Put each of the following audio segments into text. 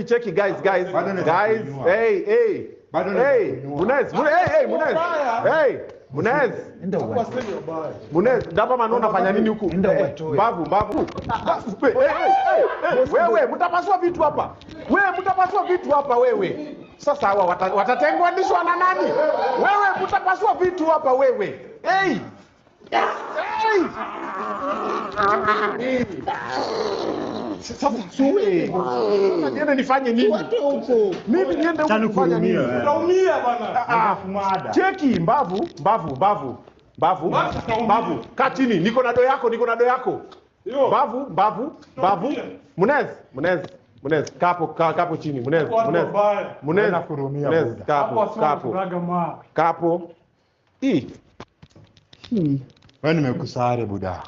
Cheki guys, guys, Bado naweza guys. kuinua. Hey, hey. Bado naweza Hey, kuinua. Munez, hey, hey, Munez. Hey, Munez. Enda Hapo uwatoe. asemi wabaya. Munez, Dapa Manu unafanya nini huku? Enda Eh, uwatoe. Mbavu, mbavu. Hey, hey, hey, hey, wewe mtapasua vitu hapa. Wewe mtapasua vitu hapa wewe. Sasa hawa watatengwanishwa na nani? Wewe mtapasua vitu hapa wewe. Hey! Hey! Sasa suwe. Sasa niende nifanye nini? Watoe huko. Mimi niende Acha huku kufanya nini? nikuhurumie, wewe. Utaumia bana. Ah, Kumada. cheki mbavu, mbavu, mbavu. Mbavu, Basi utaumia. mbavu. Kaa chini, niko na do yako, niko na do yako. Yo. Mbavu, mbavu, mbavu. Munez, Munez, Munez, kapo, kapo chini, Munez, Watu Munez. wabaya. Munez, Nakuhurumia, Munez, Buda. kapo, Hapo asema kapo, kuraga mawe. kapo. Hii. Wewe nimekusare buda.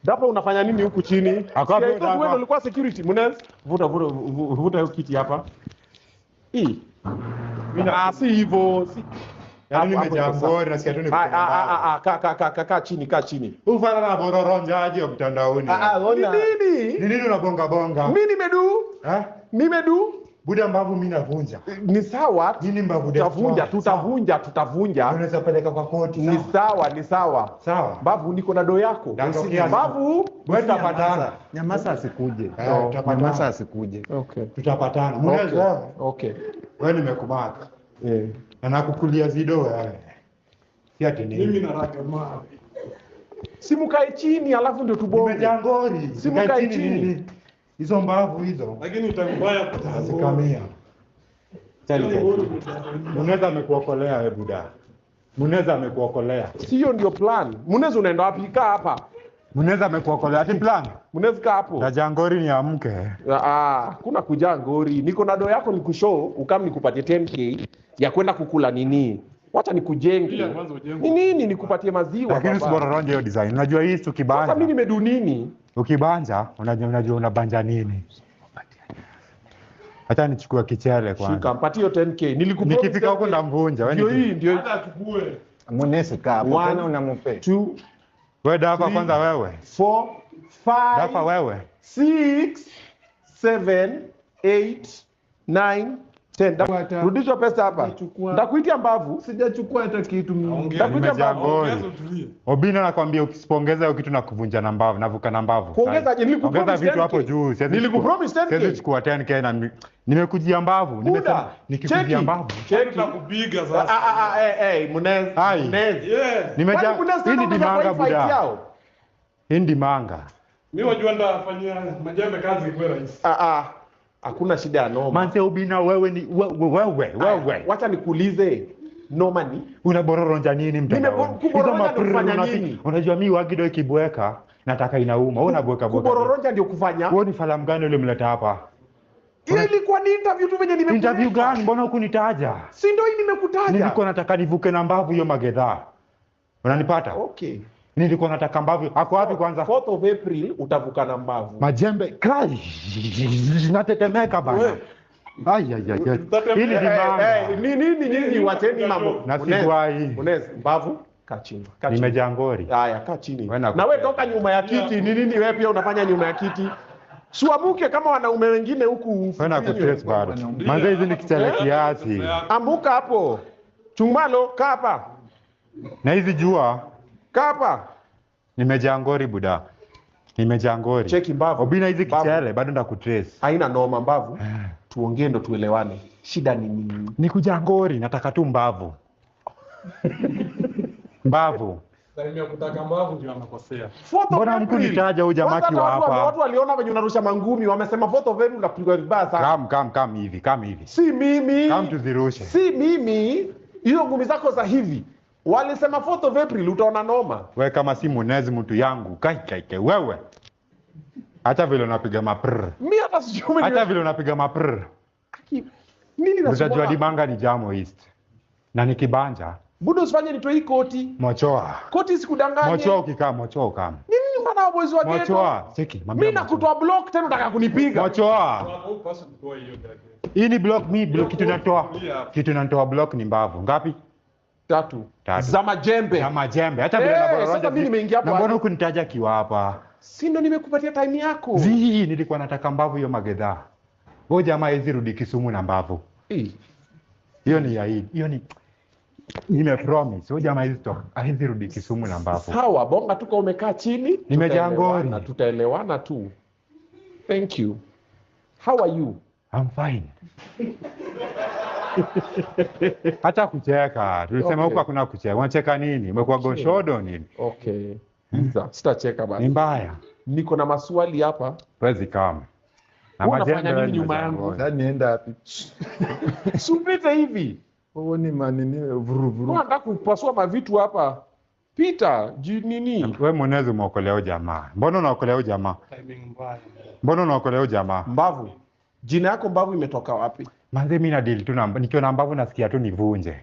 Dapa unafanya nini huku chini? Ako wapi Si I thought Dapa? wewe ndio ulikuwa security. Munez, vuta vuta vuta hiyo kiti hapa. Hii. Ah, si hivyo. Si. Yaani Hapo, hapo nimejaa iko sawa. ngori nasikia tu ni Ah, ah, ah, ah, kaa kaa kaa kaa kaa chini, kaa chini. Ufana na bororonjaji wa mtandaoni. Ah, ah, Ni ona. nini? Ni nini unabonga bonga? Mimi nimedu. Eh? Nimedu. Buda mbavu mimi navunja. Ni sawa. Nini mbavu Tutavunja, destroy? tutavunja, tutavunja. Unaweza peleka kwa koti. Ni Sawa. sawa, ni sawa. Sawa. Mbavu, niko na do yako. Dandokia. Mbavu. Wewe tutapatana. Nyamaza asikuje. Eh, tutapatana. Nyamaza asikuje. Okay. Tutapatana. Munez Okay. wewe. Okay. Wewe nimekumaka. Eh. Na nakukulia zido wewe. Si ati Mimi nini? naraga mawe. Si mkae chini alafu ndio tubonge. Nimejaa ngori. Si Nikae mkae chini chini. nini? Hizo mbavu hizo. Lakini utambaya kwa Zikamia. Muneza amekuokolea wewe buda. Muneza amekuokolea. Sio ndio plan. Munez unaenda wapi? Kaa hapa. Muneza amekuokolea. Ati plan. Munez kaa hapo. Tajangori ni amke. Ah, kuna kujaa ngori. Niko na do yako nikushow, ukam nikupatie 10K ya kwenda kukula nini. Wacha nikujenge. Pia kwanza ujengwe. Ni nini nikupatie maziwa Lakini baba. usibororonje hiyo design. Unajua hii Sasa mimi ukibanja. nimedu nini? Ukibanja unajua unabanja nini. Acha nichukue kichele kwanza. Shika, mpatie hiyo 10K. Nilikupromise Nikifika huko 10K. ndamvunja. Wewe Ndio niki- hii, ndio hii. Hata achukue. Munesi kaa hapo One, tena unampe. 2 Wewe dafa Three. kwanza wewe. 4 Dafa 5 wewe. 6 7 8 9 10. Hata- Rudisha pesa hapa. Sijachukua. Ndakuitia mbavu. Sijachukua hata kitu mimi. Ongea. Ndakuitia Nimejaa mbavu. ngori. Ongeza utulie. Obina nakwambia ukisipongeza hiyo kitu na kuvunja na mbavu, navuka na mbavu. Kuongeza aje? Nilikupromise Ongeza vitu hapo 10K. juu. Siwezi Nilikupromise 10K. Siwezi chukua 10K na nimekujia mbavu. Buda. Nimesema nikikujia Cheki. mbavu. Cheki. Tutakupiga Ah, sasa. ah, ah, eh, eh, Munez. Ai. Munez. Yes. Nimejaa Kwani Munez hii tena ni umekuja kwa dimanga hii fight buda. yao? Hii ni dimanga. Mimi wajua ndafanyia majembe kazi kwa rahisi. Ah, ah. Hakuna shida ya noma. Manze Obina wewe ni wewe wewe. Wacha nikuulize. Noma ni Unabororonja nini mtandaoni? Kubororonja Hizo ni kufanya maprr nini? Unajua mi wagido ikibweka nataka inauma. Wewe unabweka bweka. kubororonja ndio kufanya. Wewe ni falamu gani ulimleta hapa? Ile ilikuwa ni interview tu venye nimekuleta. Interview gani? Mbona hukunitaja? Si ndio hii nimekutaja? Nilikuwa nataka nivuke na mbavu hiyo magedhaa. Unanipata? Okay. Nilikuwa nataka mbavu. Ako wapi kwanza? 4th of April utavuka na mbavu. Majembe kai natetemeka bana. Ai ai ai. ai. Hili ni Eh, manga. eh, ni nini nyinyi wacheni mambo. Na Munez, sigwai. Munez, mbavu kaa chini. Kaa chini. Nimejaa ngori. Haya, kaa chini. Wewe na Na wewe toka nyuma ya kiti. Ni nini wewe pia unafanya nyuma ya kiti? Suamuke kama wanaume wengine huku. Wewe na kutrace bado. Manze hizi ni kichele kiasi. Ambuka hapo. Chumalo, kaa hapa. Na hizi jua Kaa hapa. nimejaa ngori buda. Nimejaa ngori. Cheki mbavu. Obina hizi Mbavu. kichele bado ndakutrace. Haina noma mbavu. Tuongee ndo tuelewane. Shida ni nini? Ni kuja ngori, nataka tu mbavu. Mbavu. Salimia kutaka mbavu ndio anakosea. 4th of Mbona April. mkunitaja huyu jamaa Kwanza akiwa hata hapa? Watu waliona venye unarusha mangumi, wamesema 4th of April unapigwa vibaya sana. Kam kam kam hivi, kam hivi. Si mimi. Kam tuzirushe. Si mimi. Hizo ngumi zako za hivi. Walisema 4th of April utaona noma. We kama si Munezi mtu yangu, kai kai kai wewe. Hata vile unapiga maprr. Mimi hata sijui Hata vile unapiga maprr. nini Utajua nasumbua. dimanga ni jamo East. Na nikibanja Budo usifanye nitoe hii koti. mochoa. Koti sikudanganye. Mochoa ukikaa mochoa ukam. Ni nini mbana wabozi wa ghetto? Mochoa, cheki, mwambie Mimi nakutoa block tena unataka kunipiga. Mochoa. Hapo pasha kutoa hiyo jacket. Hii ni block mi block kitu natoa. Yeah. Kitu natoa block ni mbavu. Ngapi? Tatu. Tatu. Za majembe. Na majembe. Hata vile Eh, nabororoja sasa mimi nimeingia hapo Na mbona aje? hukunitaja kiwa hapa? Si ndo nimekupatia time yako. Zii, nilikuwa nataka mbavu hiyo magedhaa. Huyo jamaa hawezi rudi Kisumu na mbavu. Eh, Hiyo ni ahidi. Hiyo ni nime promise. Huyo jamaa hawezi toka, hawezi rudi Kisumu na mbavu. Sawa, bonga tuko umekaa chini. Nimejaa Tutaelewana, ngori. tutaelewana tu. Thank you. How are you? I'm fine. Hata kucheka. Tulisema Okay. huko hakuna kucheka. Unacheka nini? Umekuwa goshodo nini? Okay. Iza, sitacheka Ni basi. mbaya. Niko na maswali hapa. Wezi kama. Na Wewe unafanya majembe nini ni nyuma yangu? majangoni. Sasa nienda wapi? Supite hivi. Wewe ni manini vuru vuru. Unataka kupasua mavitu hapa. Peter, nini? Wewe mwenezi umeokolea huyu jamaa. Mbona unaokolea huyu jamaa? Timing mbaya. Mbona unaokolea huyu jamaa? Mbavu. Jina yako Mbavu imetoka wapi? Manze mimi na deal tu na nikiwa na mbavu nasikia tu nivunje.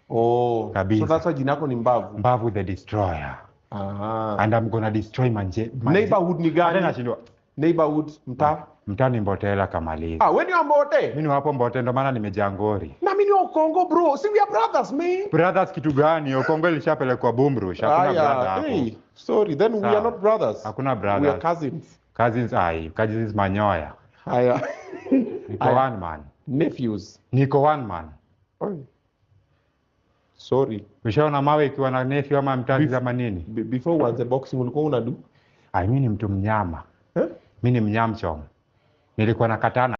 Oh, Kabisa. so that's why jina yako ni Mbavu. Mbavu the destroyer. Ah. And I'm gonna destroy manje. Neighborhood ni Hata gani? nashindwa. Neighborhood mtaa. Mtaa ni Mbotela kamaliza. Ah, wewe ni wa Mbote. Mimi ni wapo Mbote ndo maana nimejaa ngori. Na mimi ni wa Kongo bro. Si we are brothers man. Brothers kitu gani? Okongo ilishapelekwa Bumrush. Hakuna Aya, brother hapo. hey, sorry, then we Sawa. are not brothers. Hakuna We are brothers. cousins. Cousins ai, cousins manyoya. Haya. Niko Aya. one man. Nephews. Niko one man. Oi. Sorry. Ushaona mawe ikiwa na nephew ama mtazi ama nini? Before uanze boxing ulikuwa unadu? Ai, mimi ni mtu mnyama. Eh? Mimi ni mnyamchoma. Nilikuwa nakatana